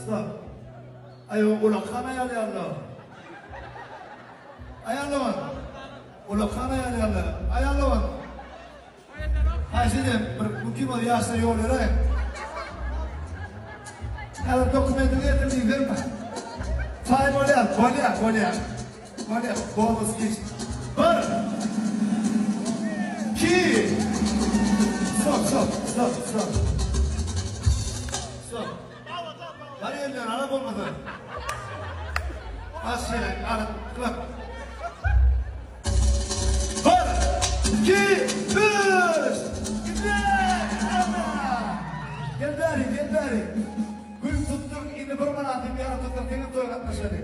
Stop. Aý o ulakan aýal ýaly. Aýal bar. Ulakan aýal ýaly. Aýal bar. Haýyş edýän bir mümkin bolsa ýaşlara ýol beräýiň. Häzir dokumentiňi getir diýseňmi? Çaý bolýar, bolýar, bolýar. Bolýar, bonus geç. Bir. Ki. Stop, stop, stop, stop. Stop. Bar ýerinden ala bolmasa. Az şeýle, ala, klap. Bir, iki, üç! Gel bäri, gel bäri. Gül tutduk, indi bir manat hem ýarym tutsak, seňem toýa gatnaşaly.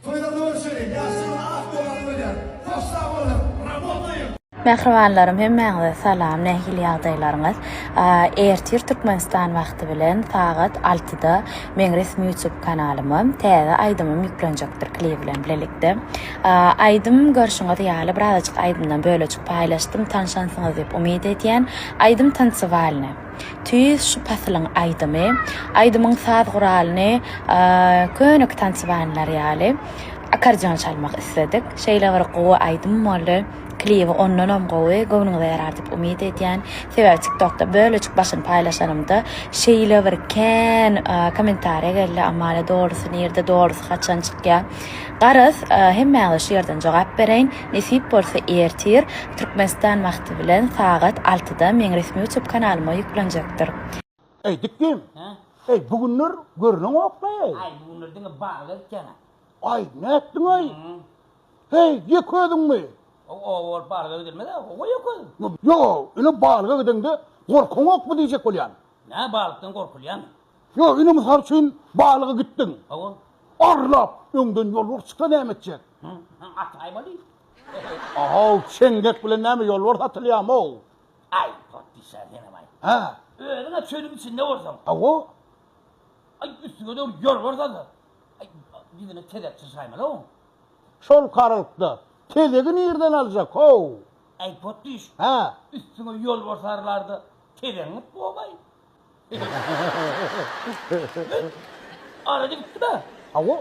Toýlarda görüşeli, ýaşlar ak dogan bolýar. Hoş sag boluň, rabotaýym! Mähribanlarym hemmäňize salam nähili ýagdaýlaryňyz ertir Türkmenistan wagty bilen sagat altyda meň resmi youtube kanalyma täze aýdymym ýüklenjekdir klibi bilen bilelikde aýdym görşüňiz ýaly birazajyk aýdymdan bölejik paýlaşdym tanşansyňyz diýip umyt edýän aýdym tansewalny tüýs şu pasylyň aýdymy aýdymyň saz guralyny köneki tansewalnylar ýaly Akkordeon çalmak isledik. Şeýle bir gowy aýdym boldy. Klibi ondanam gowy, göwnüňize ýarar diýip umyt edýän. Sebäbi TikTokda bölejik başyny paýlaşanymda şeýle bir kän kommentariýa geldi. Amalia dolusy nirde, dolusy haçan çykýar? Garaz, hemmäňize şu ýerden jogap bereýin. Nesip bolsa ertir Türkmenistan wagty bilen sagat altyda meň resmi YouTube kanalyma ýüklenjekdir. Eý, dikgim! Eý, bu günler görneňok-la-eý. Aý, bu günler diňe baga gitýän-ä. Aý, nätdiň-eý? Heý, ýeke özüňmi? Oba bolup balyga gidilmez-ä, oba ýeke özüm. Ýok, ine balyga gideňde gorkaňokmy diýjek bolýan. Nä, balykdan gorkulýarmy? Ýok, ine mysal üçin balyga gitdiň. Hawa. Arlap, öňden ýolbars çyksa näme etjek? Ataýmaly. Ahow, çeňňek bilen näme ýolbars atylýamy-ow? Aý, potdyşa senem-aý. Hä? Özüň-ä çölüň içinde bolsaň. Hawa. Aý, üstüňe dogry ýolbars alsa. Aý, ýüzüne tezek çyşaýmaly-ow. Şol karalykda tezegi nirden aljak, how? Aý, potdyş. Hä? Üstüňe ýolbars arlarda tezegiň gyt bobaý. Arada gitdim-ä. Hawa.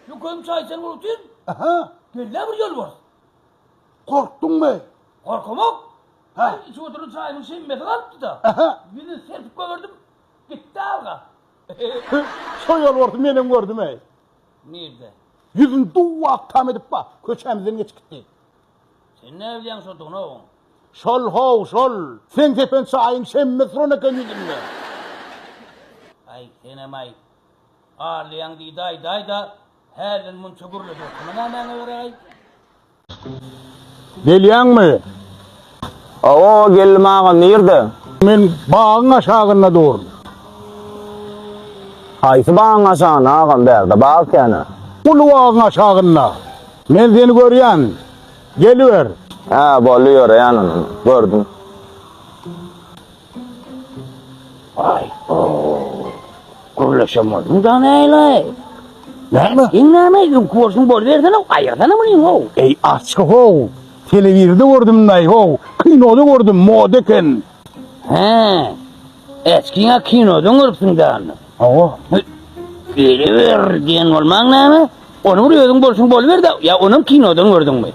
Ýüküm çaý içen bolup otyryn. Aha. Geldi-ä bir ýolbars. Gorkduňmy? Gorkamok. Hä. Içip oturan çaýymyň şemmesi galypdy-da. Aha. Ýüzüni serpip goýberdim. Gitdi alga. Şo ýolbarsy menem gördüm-eý. Nirde? Ýüzüni duw-ak tam edip ba, köçämizden geçip gitdi. Sen näbilýäň şodugyny oň? Şol how, şol. Seň sepen çaýyň şemmesi duran eken ýüzünde. Aý, senem-aý. Arlaýaň diýdi aýdaý-da, hälden munça gürledip oturma nämäňe gerek-aý? Gelýäňmi? Hawa, geldim agam, nirde? Men bagyň aşagynda durun. Haýsy bagyň aşagynda agam, bärde bag kän-ä. Uly bagyň aşagynda. Men seni görýän. Geliber. Hä, boldy ýöreýän onda. Gördüm. Aý, o. Gürleşen bolduň da näle? Näme? Sen näme öňki bolşuň bolubersene, aýyrsana muny how. Eý, açgy how. Telewizorda gördüm naý how. Kinoda gördüm, moda eken. Hä. Eskiňe kinodan görüpsiň da onda. Hawa. Geliber diýen bolmaň näme? Ony bir özüň bolşuň boluber-de, ýa onam kinodan gördüňmi?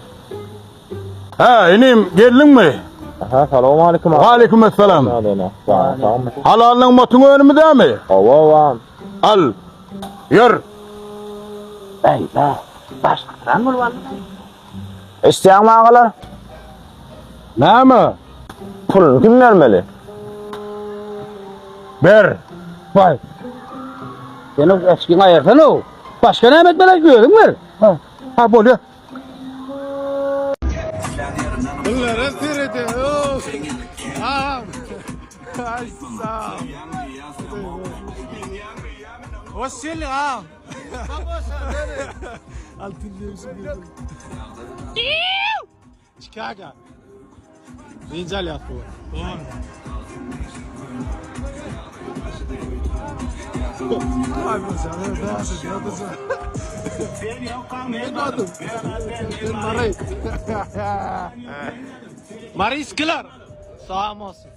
Hä, inim, geldiňmi? Aha, salowmalikim aga. Waleýkim essalam. Halal nygmatyň önümi dämi? Hawa, hawa. Al. Ýör. Äý, bä, başlykdan bolup aldyň. Eşidýäňmi agalar? Näme? Puluny kim bermeli? Ber. Baý. Sen o eşkiňi aýyrsana-ow. Başga näme etmeli, özüň ber. Ha, ha bolýar. Bunlara serede. Ağam. Ay sağ ol. Hoş geldin ağam. Altın diyorsun. Chicago. Dynç alýas bu gün. Mary. Mariskiler. Salam olsun.